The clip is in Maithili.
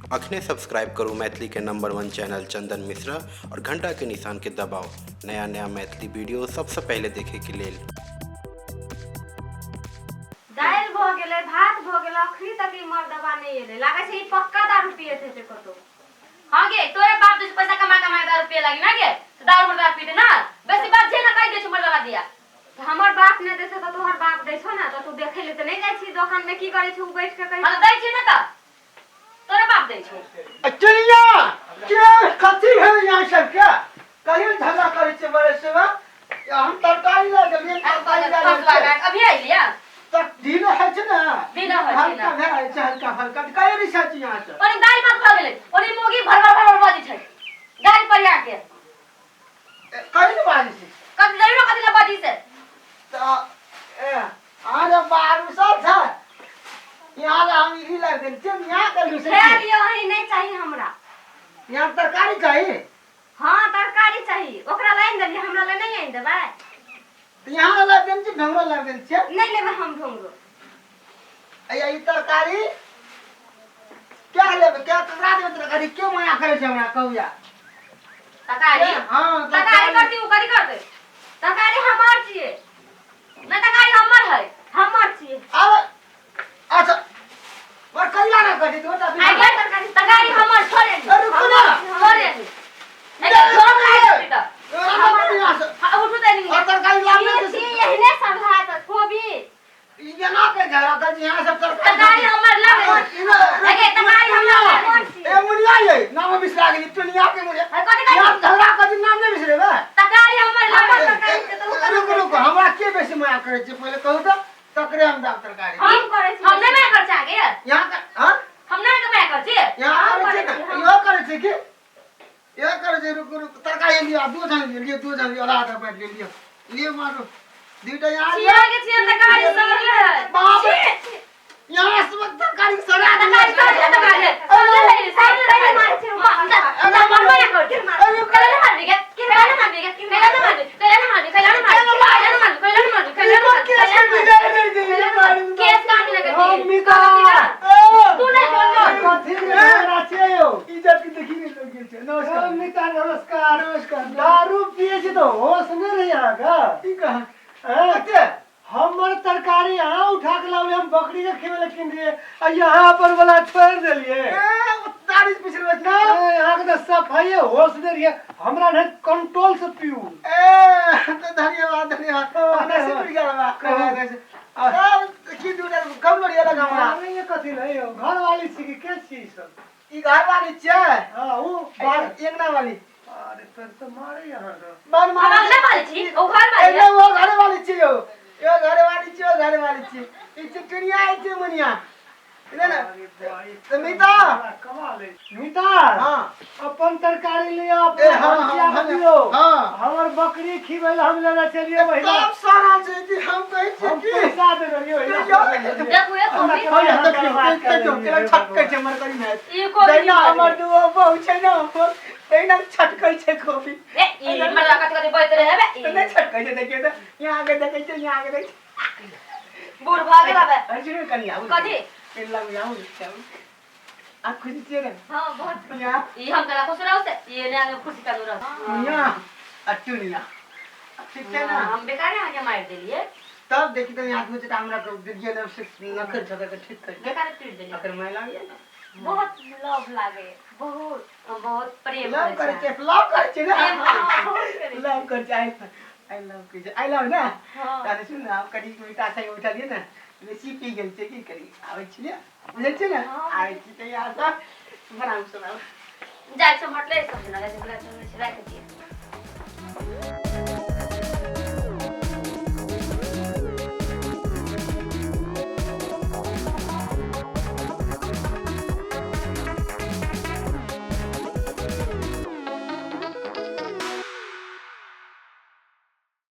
अखने सब्सक्राइब करू मैथिली के नंबर वन चैनल चंदन मिश्रा और घंटा के निशान के दबाओ नया नया मैथिली वीडियो सबसे पहले देखे के लेल। दालि भऽ गेलै, भात भऽ गेलै, अखनी तक ई मर्दबा नहि एलै। लागै छै ई पक्का दारू पियैत हेतै कतौ। हाँ गे, तोरे बाप दै छौ पैसा कमा कमा के दारू पिए लागी ना गे, तऽ दारू मर्दबा पीते ना। बेसी बात जे ना कहि दै छौ मर्दबा दिया। तऽ हमर बाप नहि दै छौ तऽ तोहर बाप दै छौ ने, तऽ तू देखै लए तऽ नहि जाइ छी दोकानमे की करै छै ओ बैठ के कहि। हाँ तऽ दै छियै ने तऽ तोरे बाप दै छौ। चिड़िया के कथी भेल यहाँ सबके? कहियो झगड़ा करै छियै बड़े सेवा। हम तरकारी लए गेलियै, तरकारी लए फसुआ गेलियै। गाय अभी अइलियै। तऽ दिन होइ छै ने, दिन होइ छै हल्का ने। भए जाइ छै, हल्का हल्का। तऽ कहियो रिसा छी यहाँ से? ओनी दालि भात भऽ गेलै, ओनी मौगी भर भर भर बजै छै गाड़ी पर आके। कहियो ने बाजै छै। कथी जरूर कथी लए बजी से? तऽ ए अरे बारू सब छै यहाँ ले, हम ई लए गेल छियै यहाँ के लूसै खा छी। लिअ अहीं, नहि चाही हमरा। यहाँ तरकारी चाही? हँ, तरकारी चाही। ओकरा लए आनि देलियै, हमरा लए नहि आनि देबै? तऽ यहाँ लए देल छी, ढोंगरो लए देल छियै। नहि लेबै हम ढोंगरो। अया ई तरकारी क्या लेबै? क्या ककरा देबै तरकारी? के माया करै छै हमरा कहू या? तरकारी? हँ। तरकारी करती ओ कथी करतै? तरकारी हमर छियै। नहि, तरकारी हमर है। हमर छियै। अरे अच्छा, पर कहिया ना करी दो टा। आइ गे, तरकारी तरकारी हमर, छोड़े नी। अरे रुको ना। छोड़े नी। छोड़ खाइ तऽ। हाँ, उठू तऽ नी। और तरकारी लाबने ई छी एहने सभला तऽ कोबी। ई केना के झगड़ा कर यहाँ सब तरकारी? तरकारी हमर लाबे। अगे तरकारी हमर। ए मुनिया, ये नाम बिसरा गेली टुनिया के मुनिया। कथी कहै? यहाँ झगड़ा कर नाम नहि बिसरेबै। तरकारी हमर लाबे। तरकारी के तऽ रुक रुक, हमरा के बेसी माया करै छै पहिले कहू तऽ, तकरे हम दाम तरकारी। हम करै छी। हम नहि माया करै छी आगे। यहाँ का हाँ। हम नहि माया करै छी। यहाँ करै छै ने, इहो करै छै कि इहो करै छै। रुक रुक, तरकारी लिअ, दू जन लिअ, लिअ, दू जन लिअ, आधा आधा बाँटि लिअ, लिअ, मारू दुईटा यहाँ लिअ। छिया के छिया तरकारी सड़ले है। बाप रे, यहाँ सब तरकारी सड़ा तरकारी सड़ले, तरकारी सड़ले है, सड़ले सही मारै छै हमरा। ना मन माया कर कैला ना मारबी गे, कैला ना मारबी गे, कैला ना मारबी, कैला ना मारबी, कैला ना मारबी, कैला ना मारबी, कैला ना मारबी, कैला ना मारबी, कैला ना मारबी। केस काट लगे। मिता। तू नहीं बोल। कथी के झगड़ा छै यौ? इज्जत के देखी नहीं लग गेल छै। नमस्कार ओ मिता, नमस्कार। नमस्कार। दारू पिए छी तऽ होश नहि रहै अहाँके? की कहा? हैं? कते हमर तरकारी अहाँ उठा के लाबलियै, हम बकरी के खिबै लए कीन रहियै आ यहाँ अपन वाला छोड़ि देलियै। ए दारू पिछले ना। ए, अहाँके तऽ सफाइए होश नहि रहियै, हमरा नहि कंट्रोल से पीऊ। ए तऽ धन्यवाद धन्यवाद, हमरा से टूट गेल बा। अब की दूटा कम लोड़िया लगा हमरा। अरे ये कथी नहीं यौ, घर वाली छी कि के छी ई सब? ई घर वाली छै। हाँ, उ बाहर। अंगना वाली। अरे तोर तऽ मारे अहाँके। बाल हम मारे। अंगना वाली छी, ओ घर वाली। ए वो घरे वाली छी यौ, यो घरे वाली छी, यो घरे वाली छी। ई चिटनिया आई छी मुनिया इधर ना। अरे भाई, तऽ मीता। कमाल है मीता। हाँ। अपन तरकारी लिअ, ए, अपन हाँ, भनसिया हाँ, के दियौ। हाँ। हमर बकरी खिबै लए हम लेने छलियै महिला। तब सारा छै कि हम कहै छियै हम कि पैसा देने रहियै ओहिना। देखू ए कोबी। हँ, देखियौ देखियौ केना छटकै छै हमर करी मैच। ई कोबी। तहिना हमर दूगो बहु छै ने हमर, तहिना छटकै छै कोबी। ए ई मर्दा कथी कथी बजैत रहे बे। तऽ नहि छटकै छै? देखियौ तऽ, यहाँ आके देखै छै, यहाँ आके देखै छै। बूढ़ भऽ गेल बे। अरे सुनू कनि, आबू। कथी? लग आबू आबू। आ खुशी छियै ने? हँ, बहुत। यहाँ ई हम केना खुश रहू से ई एने आगे खुशी करू रह। यहाँ आ टुनिया ठीक छै ने? हम बेकारे अहाँके मारि देलियै। तब देखी तऽ यहाँ दू हमरा देलियै ने से नखर झकर के ठीक कर। बेकारे पीट देलियै। अकर माय लागैया ने? बहुत लव लागे, बहुत। हम बहुत प्रेम लव करै करै छै। छै, लव करै छै ने? प्रेम करै छै। बहुत करै छै। लव करै छै, I love करै छै, I love ने। हँ। ताने सुन ने, आब कनि मिठा संग उठलियै ने, बेसी पी गेल छै की करी, आबै छियै, बुझै छियै ने? हँ। आबै छी तऽ यहाँ से बनाउ सुनाउ। जाइ छै, हम हटले सब सुना जाइ छै, राखि दियै।